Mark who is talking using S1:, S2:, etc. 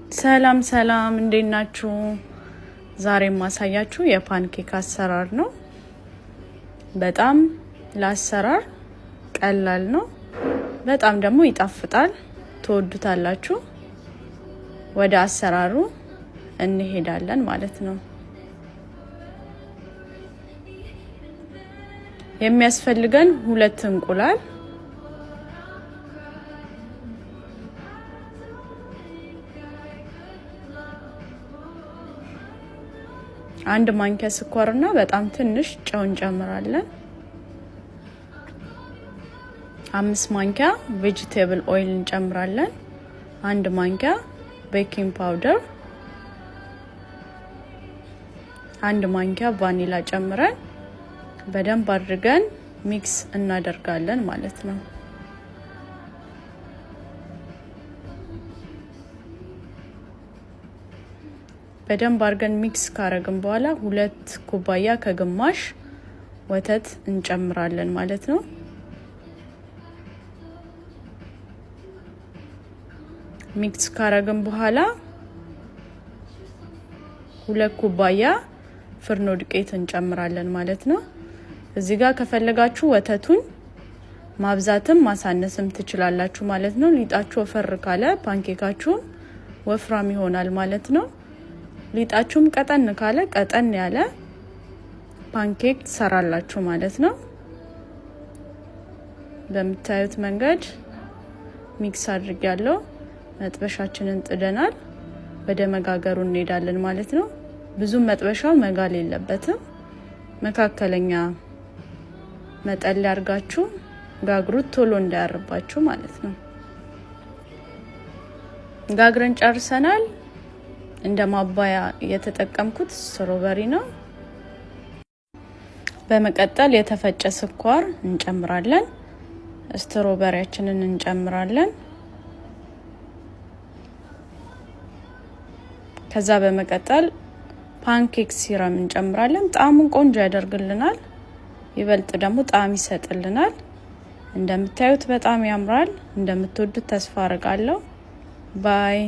S1: ሰላም ሰላም፣ እንዴት ናችሁ? ዛሬ የማሳያችሁ የ pancake አሰራር ነው። በጣም ለአሰራር ቀላል ነው። በጣም ደግሞ ይጣፍጣል። ትወዱታላችሁ። ወደ አሰራሩ እንሄዳለን ማለት ነው። የሚያስፈልገን 2 እንቁላል፣ 1 ማንኪያ ስኳር እና በጣም ትንሽ ጨው እንጨምራለን። 5 ማንኪያ vegetable oil እንጨምራለን። 1 ማንኪያ baking powder፣ 1 ማንኪያ ቫኒላ ጨምረን በደንብ አድርገን mix እናደርጋለን ማለት ነው። በደንብ አድርገን mix ካረግን በኋላ 2 ኩባያ ከግማሽ ወተት እንጨምራለን ማለት ነው። mix ካረግን በኋላ 2 ኩባያ ፍርኖ ዱቄት እንጨምራለን ማለት ነው። እዚህ ጋር ከፈለጋችሁ ወተቱን ማብዛትም ማሳነስም ትችላላችሁ ማለት ነው። ሊጣችሁ ወፈር ካለ pancake ኣችሁም ወፍራም ይሆናል ማለት ነው። ሊጣችሁም ቀጠን ካለ ቀጠን ያለ pancake ትሰራላችሁ ማለት ነው። በምታዩት መንገድ mix አድርጊያለሁ። መጥበሻችንን ጥደናል። ወደ መጋገሩ እንሄዳለን ማለት ነው። ብዙም መጥበሻው መጋል የለበትም። መካከለኛ መጠን ላይ አድርጋችሁ ጋግሩት፣ ቶሎ እንዳያርባችሁ ማለት ነው። ጋግረን ጨርሰናል። እንደ ማባያ የተጠቀምኩት strawberry ነው። በመቀጠል የተፈጨ ስኳር እንጨምራለን። strawberry ያችንን እንጨምራለን። ከዛ በመቀጠል pancake syrup እንጨምራለን። ጣዕሙን ቆንጆ ያደርግልናል። ይበልጥ ደግሞ ጣዕም ይሰጥልናል። እንደምታዩት በጣም ያምራል። እንደምትወዱት ተስፋ አድርጋለሁ። Bye።